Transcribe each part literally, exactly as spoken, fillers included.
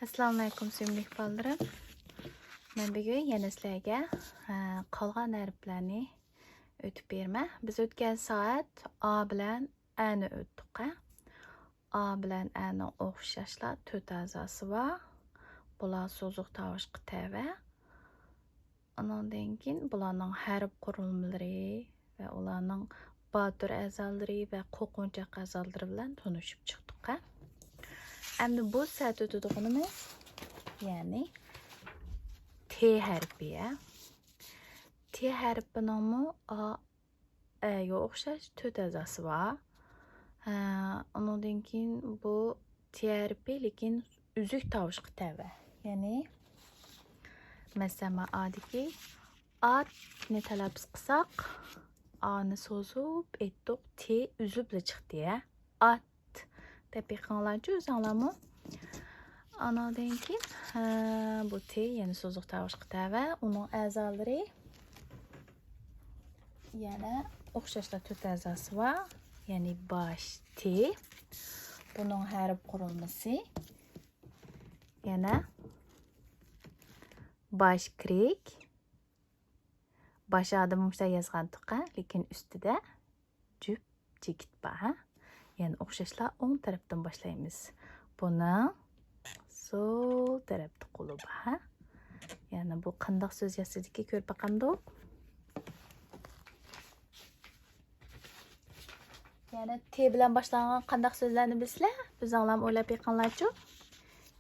ئەسسالامۇئەلەيكۇم، سۆيۈملۈك بالىلىرىم. مەن بۈگۈن يەنە سىلەرگە، ھە، قالغان ھەرپلەرنى ئۆتۈپ بېرىمەن. بىز ئۆتكەن سائەت ئا بىلەن ئەنى ئۆتتۇق، ھە؟ ئا بىلەن ئەنىڭ ئوخشاشلا تۆت ئەزاسى بار. بۇلار سوزۇق تاۋۇشقا تەۋە. ئۇنىڭدىن كېيىن بۇلارنىڭ ھەرپ قۇرۇلمىلىرى ۋە ئۇلارنىڭ باتۇر ئەزالىرى ۋە قورقۇنچاق ئەزالىرى بىلەن تونۇشۇپ چىقتۇق، ھە. ئەمدى بۇ سەت ئۆتىدىغىنىمىز، يەنى تې ھەرپى، ھە. تې ھەرپىنىڭمۇ ئا، ئەگە ئوخشاش تۆت ئەزاسى بار. ھە، ئۇنىڭدىن كېيىن بۇ تې ھەرپى، لېكىن ئۈزۈك تاۋۇشقا تەۋە. يەنى، مەسىلەن، مانا ئادىكى ئاتنى تەلەپپۇز قىلساق، ئانى سوزۇپ ئېيتتۇق، تې ئۈزۈپلا چىقتى، ھە؟ ئات دەپ بېقىڭلارچۇ ئۆزۈڭلارمۇ. ئانىڭدىن كېيىن، ھە، بۇ تې يەنە سوزۇق تاۋۇشقا تەۋە. ئۇنىڭ ئەزالىرى يەنە ئوخشاشلا تۆت ئەزاسى بار. يەنى باش تې. بۇنىڭ ھەرپ قۇرۇلمىسى يەنە باش كىرىك. باش ئادىمى مۇشۇنداق يازغانتۇق، ھە؟ لېكىن ئۈستىدە جۈپ جېكىت بار، ھە؟ يەنە ئوخشاشلا ئوڭ تەرەپتىن باشلايمىز. بۇنىڭ سول تەرەپتە قولى بار، ھە؟ يەنە بۇ قانداق سۆز يازسىدىكى كۆرۈپ باقامدۇق؟ يەنە تې بىلەن باشلانغان قانداق سۆزلەرنى بىلىسىلەر؟ ئۆزۈڭلارمۇ ئويلاپ بېقىڭلارچۇ.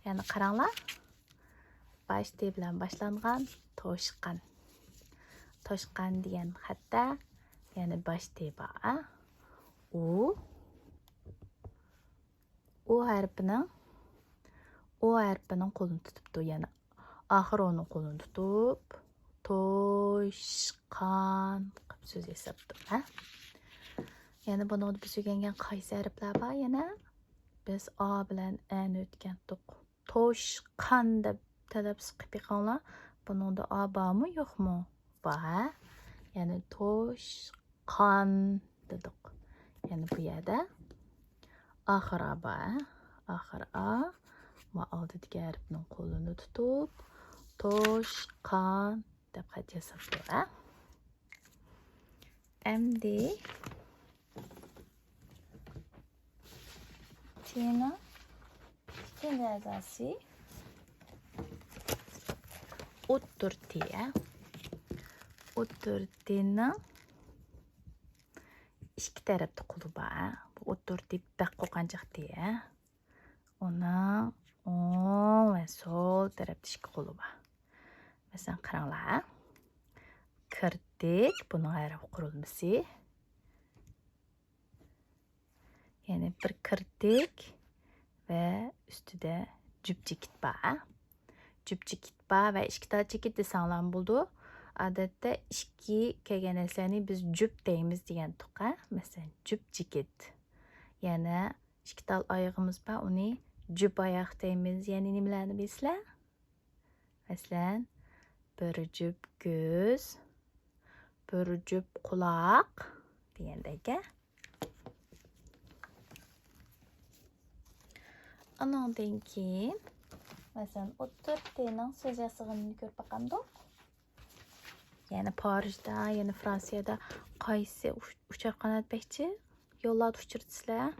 يەنە قاراڭلار. باش تې بىلەن باشلانغان توشقان. توشقان دېگەن خەتتە يەنە باش تې بار، ئە؟ ئۇ، ئۇ ھەرپىنىڭ، ئۇ ھەرپىنىڭ قولىنى تۇتۇپتۇ، يەنى ئاخىر ئۇنىڭ قولىنى تۇتۇپ، توشقان قىلىپ سۆز ياساپتۇ، ھە؟ يەنە بۇنىڭدا بىز ئۆگەنگەن قايسى ھەرپلەر بار يەنە؟ بىز ئا بىلەن ئەنى ئۆتكەنتۇق. توشقان دەپ تەلەپپۇز قىلىپ بېقىڭلار. بۇنىڭدا ئا بارمۇ، يوقمۇ؟ بار، ھە؟ يەنى توشقان دېدۇق. يەنى بۇ يەردە ئاخىر ئا بار، ھە؟ ئاخىر ئا. ما ئالدىدىكى ھەرپنىڭ قولىنى تۇتۇپ، توشقان دەپ خەت ياساپتۇ، ھە؟ ئەمدى تېنىڭ ئىككىنچى ئەزاسى ئوتتۇرا تې. ئوتتۇرا تېنىڭ ئىككى تەرەپتە قولى بار. بۇ ئوتتۇرا تې بەك قورقۇنچاق تې. ئۇنىڭ ئوڭ ۋە سول تەرەپتە ئىككى قولى بار. مەسىلەن، قاراڭلار. كىرتىك، بۇنىڭ ھەرپ قۇرۇلمىسى. يەنى بىر كىرتىك ۋە ئۈستىدە جۈپ جېكىت بار. جۈپ جېكىت بار ۋە ئىككى تال جېكىت دېسەڭلارمۇ بولىدۇ. ئادەتتە ئىككى كەلگەن نەرسىلەرنى بىز جۈپ دەيمىز دېگەنتۇق، ھە؟ مەسىلەن، جۈپ جېكىت. يەنە ئىككى تال ئايىغىمىز بار، ئۇنى جۈپ ئاياق دەيمىز. يەنە نېمىلەرنى بىلىسىلەر؟ مەسىلەن، بىر جۈپ كۆز، بىر جۈپ قۇلاق دېگەندەك. ئۇنىڭدىن كېيىن، مەسىلەن، ئوتتۇرا تېنىڭ سۆز ياسىغىنىنى كۆرۈپ باقامدۇق. يەنى پارىژدا، يەنى فرانسىيەدە قايسى ئۇچ-، ئۇچار قانات بەكچى يوللاردا ئۇچرىتىسىلەر؟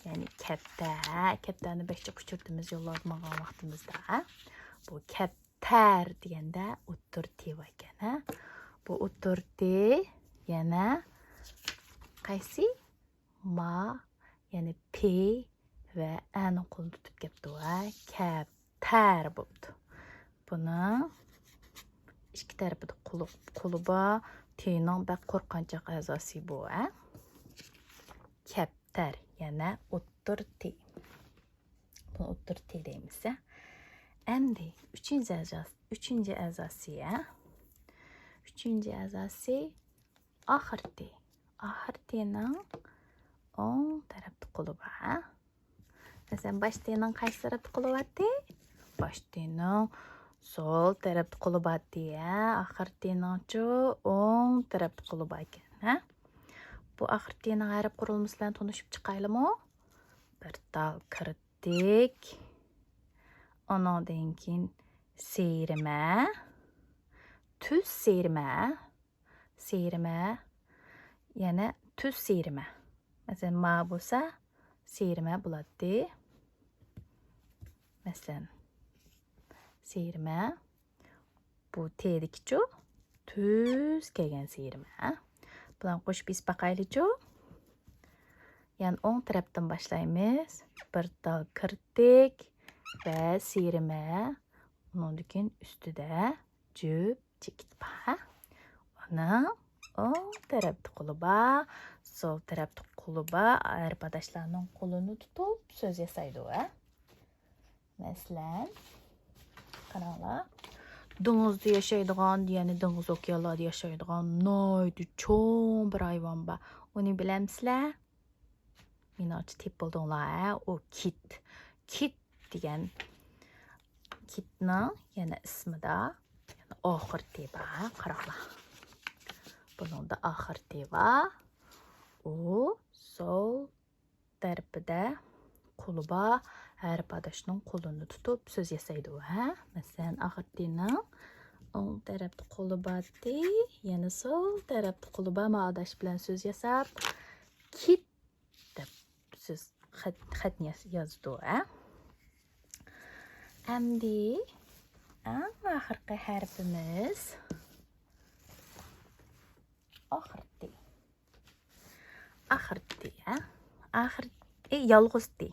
يەنى كەپتەر، ھە، كەپتەرنى بەكچى ئۇچرىتىمىز يوللاردا ماڭغان ۋاقتىمىزدا، ھە. بۇ كەپتەر دېگەندە ئوتتۇرا تې بار ئىكەن، ھە. بۇ ئوتتۇرا تې يەنە قايسى؟ ما، يەنى پې ۋە ئەنىڭ قولىنى تۇتۇپ كەپتۇ، ھە. كەپتەر بوپتۇ. بۇنىڭ ئىككى تەرىپىدە قولى، قولى بار، تېنىڭ بەك قورقۇنچاق ئەزاسى بۇ، ھە. كەپتەر، يەنە ئوتتۇرا تې. بۇنى ئوتتۇرا تې دەيمىز، ھە. ئەمدى ئۈچىنچى ئەزاسى، ئۈچىنچى ئەزاسى، ھە. ئۈچىنچى ئەزاسى ئاخىر تې. ئاخىر تېنىڭ ئوڭ تەرەپتە قولى بار، ھە. مەسىلەن، باش تېنىڭ قايسى تەرەپتە قولى بارتى؟ باش تېنىڭ سول تەرەپتە قولى بارتى، ھە. ئاخىر تېنىڭچۇ ئوڭ تەرەپتە قولى باركەن، ھە. بۇ ئاخىر تېنىڭ ھەرپ قۇرۇلمىسى بىلەن تونۇشۇپ چىقايلىمۇ؟ بىر تال كىرتىك، ئۇنىڭدىن كېيىن سىيرىمە، تۈز سىيرىمە، سىيرىمە، يەنە تۈز سىيرىمە. مەسىلەن، ما بولسا سىيرىمە بولاتتى. مەسىلەن، سىيرىمە. بۇ تېدىكىچۇ؟ تۈز كەلگەن سىيرىمە. بۇلارنى قوشۇپ يېزىپ باقايلىچۇ؟ يەنە ئوڭ تەرەپتىن باشلايمىز. بىر تال كىرتىك ۋە سىيرىمە. ئۇنىڭدىن كېيىن ئۈستىدە جۈپ چېكىت بار. ئۇنىڭ ئوڭ تەرەپتە قولى بار، سول تەرەپتە قولى بار ئەرپ ئاداشلارنىڭ قولىنى تۇتۇپ سۆز ياسايدۇ، ھە؟ مەسىلەن، قاراڭلار. دېڭىزدا ياشايدىغان، يەنى دېڭىز ئوكيانلاردا ياشايدىغان ناھايىتى چوڭ بىر ھايۋان بار. ئۇنى بىلەمسىلەر؟ مېنىڭچە تېپىپ بولدۇڭلار، ھە؟ ئۇ كىت. كىت دېگەن كىتنىڭ يەنە ئىسمىدا يەنە ئاخىرىتى بار، ھە؟ قاراڭلار. بۇنىڭدا ئاخىرىتى بار. ئۇ سول تەرىپىدە قولى بار ھەرپ ئاداشنىڭ قولىنى تۇتۇپ سۆز ياسايدۇ، ھە؟ مەسىلەن، ئاخىرىتىنىڭ ئوڭ تەرەپتە قولى بارتى، يەنە سول تەرەپتە قولى بار ما ئاداش بىلەن سۆز ياساپ، كىت دەپ سۆز خەت، خەتنى ياز-، يازىدۇ، ھە؟ ئەمدى ئەڭ ئاخىرقى ھەرپىمىز ئاخىرىتى. ئاخىرىتى، ھە؟ ئاخىرىتى، يالغۇز تى.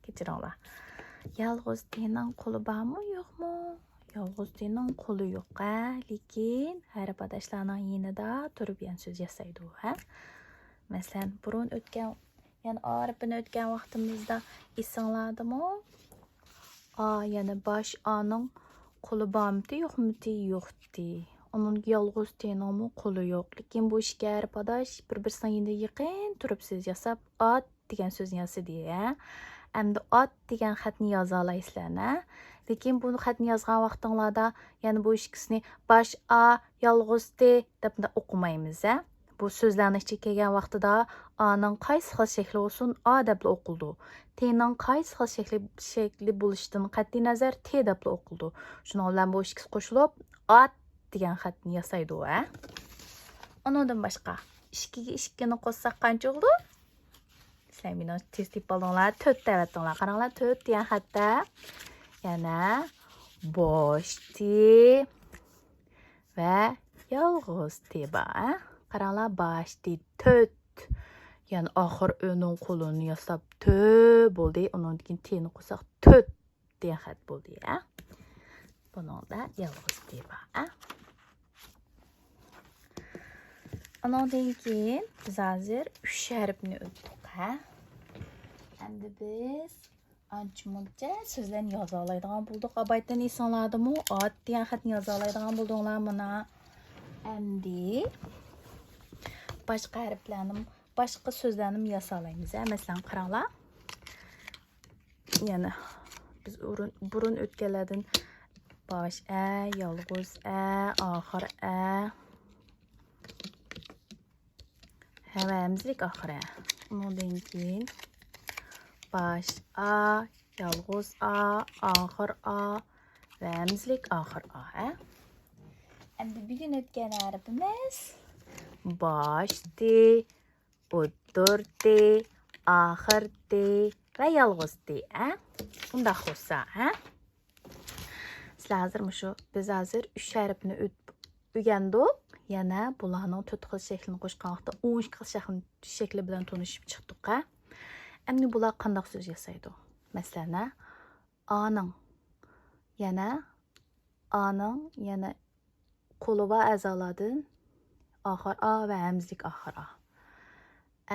كەچۈرۈڭلار. يالغۇز تىنىڭ قولى بارمۇ، يوقمۇ؟ يالغۇز تىنىڭ قولى يوق، ھە؟ لېكىن ھەرپ ئاداشلارنىڭ يېنىدا تۇرۇپ يەنە سۆز ياسايدۇ، ھە؟ مەسىلەن، بۇرۇن ئۆتكەن، يەنى ئارىپىنى ئۆتكەن ۋاقتىمىزدا ئېسىڭلاردىمۇ؟ ئا، يەنى باش ئانىڭ قولى بارمىتى، يوقمىتى؟ يوقتى. ئۇنىڭ يالغۇز تىنىڭمۇ قولى يوق. لېكىن بۇ ئىككى ھەرپ ئاداش بىر-بىرسىنىڭ يېنىدا يېقىن تۇرۇپ سۆز ياساپ، ئات دېگەن سۆزنى ياسىدى، ھە؟ ئەمدى ئات دېگەن خەتنى يازالايسىلەر، ھە؟ لېكىن بۇ خەتنى يازغان ۋاقتىڭلاردا يەنە بۇ ئىككىسىنى باش ئا، يالغۇز تى دەپ مۇنداق ئوقۇمايمىز، ھە؟ بۇ سۆزلەرنىڭ ئىچىگە كەلگەن ۋاقتىدا ئانىڭ قايسى خىل شەكلى بولسۇن، ئا دەپلا ئوقۇلىدۇ. تىنىڭ قايسى خىل شەكلى، شەكلى بولۇشىدىن قەتئىينەزەر، تى دەپلا ئوقۇلىدۇ. شۇنىڭ بىلەن بۇ ئىككىسى قوشۇلۇپ، ئات دېگەن خەتنى ياسايدۇ، ھە؟ ئۇنىڭدىن باشقا، ئىككىگە ئىككىنى قوشساق قانچە بولىدۇ؟ سىلەر مېنى تېز تېپىپ ئالدىڭلار، تۆت دەۋەتتىڭلار. قاراڭلار، تۆت دېگەن خەتتە يەنە باش تى ۋە يالغۇز تى بار، ھە؟ قاراڭلار، باش تى تۆت. يەنى ئاخىر ئۆنىڭ قولىنى ياساپ تۆ بولدى. ئۇنىڭدىن كېيىن تىنى قوشساق تۆت دېگەن خەت بولدى، ھە؟ بۇنىڭدا يالغۇز تى بار، ھە؟ ئۇنىڭدىن كېيىن بىز ھازىر ئۈچ ھەرپنى ئۆتتۇق، ھە؟ ئەمدى بىز ئانچە مۇنچە سۆزلەرنى يازالايدىغان بولدۇق. ئابايتىن ئېسىڭلاردىمۇ؟ ئات دېگەن خەتنى يازالايدىغان بولدۇڭلار مانا. ئەمدى باشقا ھەرپلەرنىمۇ، باشقا سۆزلەرنىمۇ ياسالايمىز، ھە؟ مەسىلەن، قاراڭلار. يەنە بىز ئۇرۇن، بۇرۇن ئۆتكەنلەردىن باش ئە، يالغۇز ئە، ئاخىر ئە. ھە ۋە ھەمزىلىك ئاخىر ئە. ئۇنىڭدىن كېيىن باش ئا، يالغۇز ئا، ئاخىر ئا ۋە ھەمزىلىك ئاخىر ئا، ھە. ئەمدى بۈگۈن ئۆتكەن ھەرپىمىز باش تى، ئوتتۇرا تى، ئاخىر تى ۋە يالغۇز تى، ھە. ئۇنداق بولسا، ھە. سىلەر ھازىر مۇشۇ، بىز ھازىر ئۈچ ھەرپنى ئۆت-، ئۆگەندۇق. يەنە بۇلارنىڭ تۆت خىل شەكلىنى قوشقان ۋاقىتتا ئون ئىككى خىل شەكلى، شەكلى بىلەن تونۇشۇپ چىقتۇق، ھە. ئەمدى بۇلار قانداق سۆز ياسايدۇ؟ مەسىلەن، ھە، ئانىڭ، يەنە ئانىڭ، يەنە قولى بار ئەزالاردىن ئاخىر ئا ۋە ھەمزىلىك ئاخىر ئا.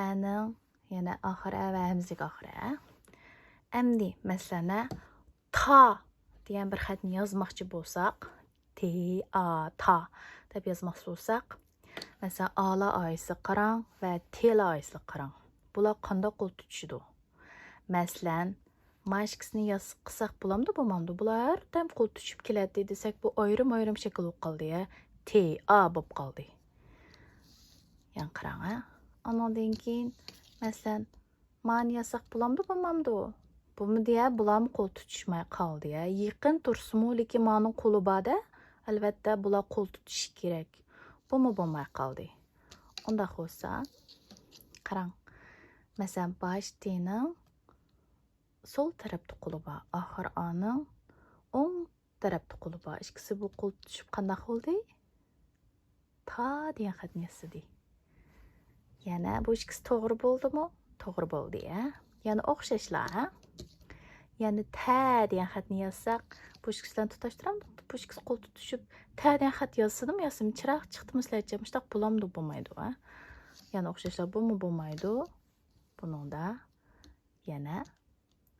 ئەنىڭ، يەنە ئاخىر ئە ۋە ھەمزىلىك ئاخىر ئە. ئەمدى، مەسىلەن، ھە، تا دېگەن بىر خەتنى يازماقچى بولساق، تى ئا، تا دەپ يازماقچى بولساق، مەسىلەن، ئالار ئائىلىسىگە قاراڭ ۋە تىلار ئائىلىسىگە قاراڭ. بۇلار قانداق قول تۇتۇشىدۇ؟ مەسىلەن، مانا ئىككىسىنى ياز-، قىلساق بولامدۇ، بولمامدۇ؟ بۇلار ھەر دائىم قول تۇتۇشۇپ كېلەتتى دېسەك، بۇ ئايرىم-ئايرىم شەكىل بولۇپ قالدى، ھە؟ تى ئا بولۇپ قالدى. يەنە قاراڭ، ھە؟ ئانىڭدىن كېيىن، مەسىلەن، مانى يازساق بولامدۇ، بولمامدۇ؟ بۇمۇ دېيە، بۇلارمۇ قول تۇتۇشماي قالدى يا. يېقىن تۇرسىمۇ، لېكىن مانىڭ قولى بار-دە. ئەلۋەتتە، بۇلار قول تۇتۇشى كېرەك. بۇمۇ بولماي قالدى. ئۇنداق بولسا، قاراڭ. مەسىلەن، باش تېنىڭ سول تەرەپتە قولى بار، ئاخىر ئانىڭ ئوڭ تەرەپتە قولى بار. ئىككىسى بۇ قول تۇتۇشۇپ قانداق بولدى؟ تا دېگەن خەتنى ياسىدى. يەنە بۇ ئىككىسى توغرا بولدىمۇ؟ توغرا بولدى، ھە؟ يەنە ئوخشاشلا، ھە؟ يەنە تە دېگەن خەتنى يازساق، بۇ ئىككىسى بىلەن تۇتاشتۇرامدۇق. بۇ ئىككىسى قول تۇتۇشۇپ، تە دېگەن خەت يازسىدىمۇ ياسىدىم، چىراغ چىقتىمۇ سىلەرچە؟ مۇشتاق بولامدۇ؟ بولمايدۇ، ھە؟ يەنە ئوخشاشلا بۇمۇ بولمايدۇ. بۇنىڭدا يەنە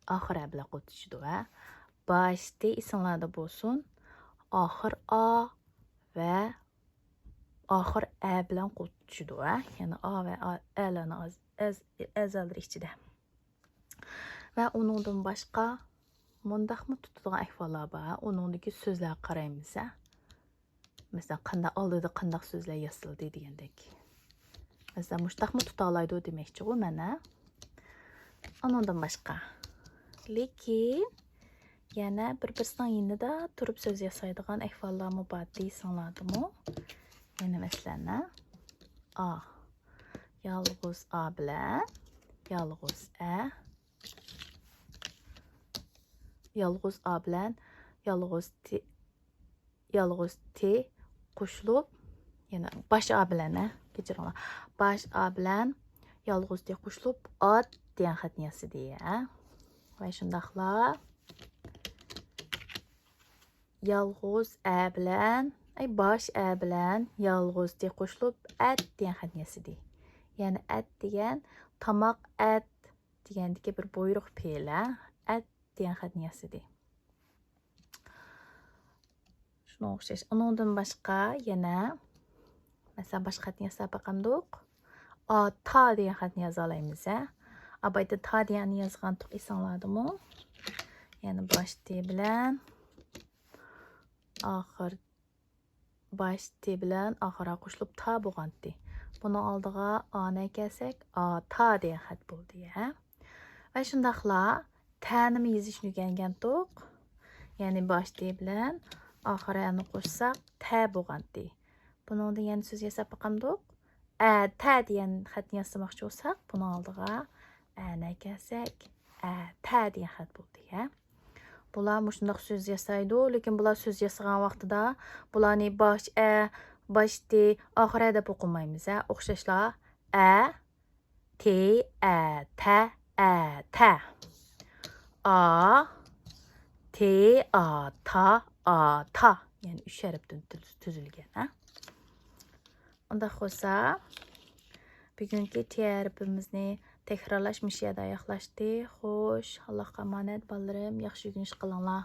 ئاخىر ئە بىلەن قول تۇتۇشىدۇ، ھە؟ باشتى ئېسىڭلاردا بولسۇن، ئاخىر ئا ۋە ئاخىر ئە بىلەن قول تۇتۇشىدۇ، ھە؟ يەنى ئا ۋە ئا، ئەلەرنىڭ ئەز-، ئەز-، ئەزالىرى ئىچىدە. ۋە ئۇنىڭدىن باشقا مۇنداقمۇ تۇتىدىغان ئەھۋاللار بار، ھە؟ ئۇنىڭدىكى سۆزلەرگە قارايمىز، ھە؟ مەسىلەن، قانداق، ئالدىدا قانداق سۆزلەر ياسىلدى دېگەندەك. مەسىلەن، مۇشتاقمۇ تۇتالايدۇ دېمەكچىغۇ مەن، ھە؟ ئۇنىڭدىن باشقا. لېكىن يەنە بىر-بىرسىنىڭ يېنىدا تۇرۇپ سۆز ياسايدىغان ئەھۋاللارمۇ بار دېسەڭلاردىمۇ. يەنە مەسىلەن، ئا. يالغۇز ئا بىلەن يالغۇز ئە. يالغۇز ئا بىلەن يالغۇز تى، يالغۇز تى قوشۇلۇپ، يەنە باش ئا بىلەن، ھە، كەچۈرۈڭلار. باش ئا بىلەن يالغۇز تى قوشۇلۇپ، ئات دېگەن خەتنى ياسىدى، ھە. ۋە شۇنداقلا يالغۇز ئە بىلەن، ئەي، باش ئە بىلەن يالغۇز تى قوشۇلۇپ، ئەت دېگەن خەتنى ياسىدى. يەنى ئەت دېگەن تاماق، ئەت دېگەندىكى بىر بۇيرۇق پېئىل، ھە. ئەت دېگەن خەتنى ياسىدى. شۇنىڭغا ئوخشاش. ئۇنىڭدىن باشقا يەنە، مەسىلەن، باشقا خەتنى ياساپ باقامدۇق؟ ئا، تا دېگەن خەتنى يازالايمىز، ھە. ئابايدا تا دېگەننى يازغانتۇق، ئېسىڭلاردىمۇ؟ يەنى باش تى بىلەن ئاخىر، باش تى بىلەن ئاخىرى قوشۇلۇپ تا بولغانتى. بۇنىڭ ئالدىغا ئانى ئەكەلسەك، ئا تا دېگەن خەت بولدى، ھە. ۋە شۇنداقلا تەنىمۇ يېزىشنى ئۆگەنگەنتۇق. يەنى باش تى بىلەن ئاخىرى ئەنى قوشساق، تە بولغانتى. بۇنىڭدىن يەنە سۆز ياساپ باقامدۇق؟ ئە، تە دېگەن خەتنى ياسىماقچى بولساق، بۇنىڭ ئالدىغا ئەنى ئەكەلسەك، ئە، تە دېگەن خەت بولدى، ھە. بۇلار مۇشۇنداق سۆز ياسايدۇ، لېكىن بۇلار سۆز ياسىغان ۋاقتىدا بۇلارنى باش ئە، باش تى، ئاخىر ئە دەپ ئوقۇمايمىز، ھە. ئوخشاشلا ئە، تى، ئە، تە، ئە، تە. ئا، تى، ئا، تا، ئا، تا. يەنى ئۈچ ھەرپتىن تۈز-، تۈزۈلگەن، ھە. ئۇنداق بولسا، بۈگۈنكى تى ھەرپىمىزنى تەكرارلاش مۇشۇ يەردە ئاياغلاشتى. خوش، ئاللاھقا ئامانەت، بالىلىرىم، ياخشى ئۆگىنىش قىلىڭلار.